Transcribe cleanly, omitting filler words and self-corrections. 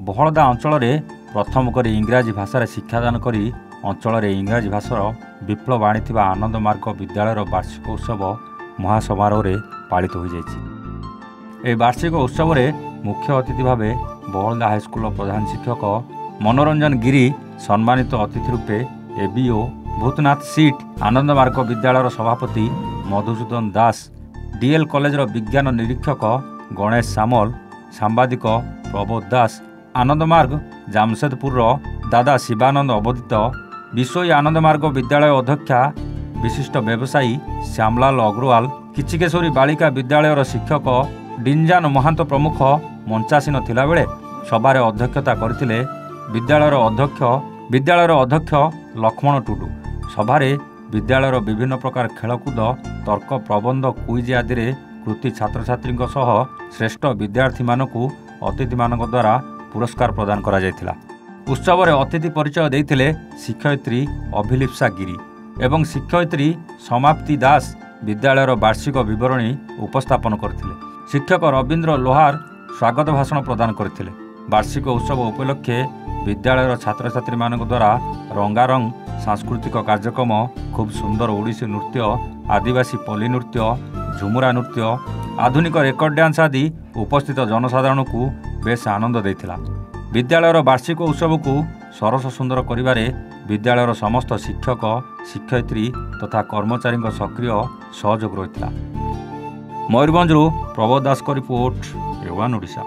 ବହଳଦା ଅଞ୍ଚଳରେ ପ୍ରଥମ କରି ଇଂରାଜୀ ଭାଷାରେ ଶିକ୍ଷାଦାନ କରି ଅଞ୍ଚଳରେ ଇଂରାଜୀ ଭାଷାର ବିପ୍ଳବ ଆଣିଥିବା ଆନନ୍ଦମାର୍ଗ ବିଦ୍ୟାଳୟର ବାର୍ଷିକ ଉତ୍ସବ ମହାସମାରୋହରେ ପାଳିତ ହୋଇଯାଇଛି। ଏହି ବାର୍ଷିକ ଉତ୍ସବରେ ମୁଖ୍ୟ ଅତିଥି ଭାବେ ବହଳଦା ହାଇସ୍କୁଲର ପ୍ରଧାନ ଶିକ୍ଷକ ମନୋରଞ୍ଜନ ଗିରି, ସମ୍ମାନିତ ଅତିଥି ରୂପେ ଏବିଓ ଭୂତନାଥ ସିଟ୍, ଆନନ୍ଦମାର୍ଗ ବିଦ୍ୟାଳୟର ସଭାପତି ମଧୁସୂଦନ ଦାସ, ଡିଏଲ୍ କଲେଜର ବିଜ୍ଞାନ ନିରୀକ୍ଷକ ଗଣେଶ ସାମଲ, ସାମ୍ବାଦିକ ପ୍ରବୋଧ ଦାସ, ଆନନ୍ଦମାର୍ଗ ଜାମସେଦପୁରର ଦାଦା ଶିବାନନ୍ଦ ଅବଧିତ, ବିଶୋଇ ଆନନ୍ଦମାର୍ଗ ବିଦ୍ୟାଳୟ ଅଧ୍ୟକ୍ଷା, ବିଶିଷ୍ଟ ବ୍ୟବସାୟୀ ଶ୍ୟାମଲାଲ ଅଗ୍ରୱାଲ, କିଚିକେଶ୍ୱରୀ ବାଳିକା ବିଦ୍ୟାଳୟର ଶିକ୍ଷକ ଡିଞ୍ଜାନ ମହାନ୍ତ ପ୍ରମୁଖ ମଞ୍ଚାସୀନ ଥିଲାବେଳେ ସଭାରେ ଅଧ୍ୟକ୍ଷତା କରିଥିଲେ ବିଦ୍ୟାଳୟର ଅଧ୍ୟକ୍ଷ ଲକ୍ଷ୍ମଣ ଟୁଡୁ। ସଭାରେ ବିଦ୍ୟାଳୟର ବିଭିନ୍ନ ପ୍ରକାର ଖେଳକୁଦ, ତର୍କ ପ୍ରବନ୍ଧ, କୁଇଜ ଆଦିରେ କୃତି ଛାତ୍ରଛାତ୍ରୀଙ୍କ ସହ ଶ୍ରେଷ୍ଠ ବିଦ୍ୟାର୍ଥୀମାନଙ୍କୁ ଅତିଥିମାନଙ୍କ ଦ୍ୱାରା ପୁରସ୍କାର ପ୍ରଦାନ କରାଯାଇଥିଲା। ଉତ୍ସବରେ ଅତିଥି ପରିଚୟ ଦେଇଥିଲେ ଶିକ୍ଷୟିତ୍ରୀ ଅଭିଲିପ୍ସା ଗିରି ଏବଂ ଶିକ୍ଷୟିତ୍ରୀ ସମାପ୍ତି ଦାସ ବିଦ୍ୟାଳୟର ବାର୍ଷିକ ବିବରଣୀ ଉପସ୍ଥାପନ କରିଥିଲେ। ଶିକ୍ଷକ ରବୀନ୍ଦ୍ର ଲୋହାର ସ୍ୱାଗତ ଭାଷଣ ପ୍ରଦାନ କରିଥିଲେ। ବାର୍ଷିକ ଉତ୍ସବ ଉପଲକ୍ଷେ ବିଦ୍ୟାଳୟର ଛାତ୍ରଛାତ୍ରୀମାନଙ୍କ ଦ୍ୱାରା ରଙ୍ଗାରଙ୍ଗ ସାଂସ୍କୃତିକ କାର୍ଯ୍ୟକ୍ରମ, ଖୁବ୍ ସୁନ୍ଦର ଓଡ଼ିଶୀ ନୃତ୍ୟ, ଆଦିବାସୀ ପଲ୍ଲୀ ନୃତ୍ୟ, ଝୁମୁରା ନୃତ୍ୟ, ଆଧୁନିକ ରେକର୍ଡ ଡ୍ୟାନ୍ସ ଆଦି ଉପସ୍ଥିତ ଜନସାଧାରଣଙ୍କୁ ବେଶ୍ ଆନନ୍ଦ ଦେଇଥିଲା। ବିଦ୍ୟାଳୟର ବାର୍ଷିକ ଉତ୍ସବକୁ ସରସ ସୁନ୍ଦର କରିବାରେ ବିଦ୍ୟାଳୟର ସମସ୍ତ ଶିକ୍ଷକ, ଶିକ୍ଷୟିତ୍ରୀ ତଥା କର୍ମଚାରୀଙ୍କ ସକ୍ରିୟ ସହଯୋଗ ରହିଥିଲା। ମୟୂରଭଞ୍ଜରୁ ପ୍ରବୋଧ ଦାସଙ୍କ ରିପୋର୍ଟ, ଏ ୱାନ୍ ଓଡ଼ିଶା।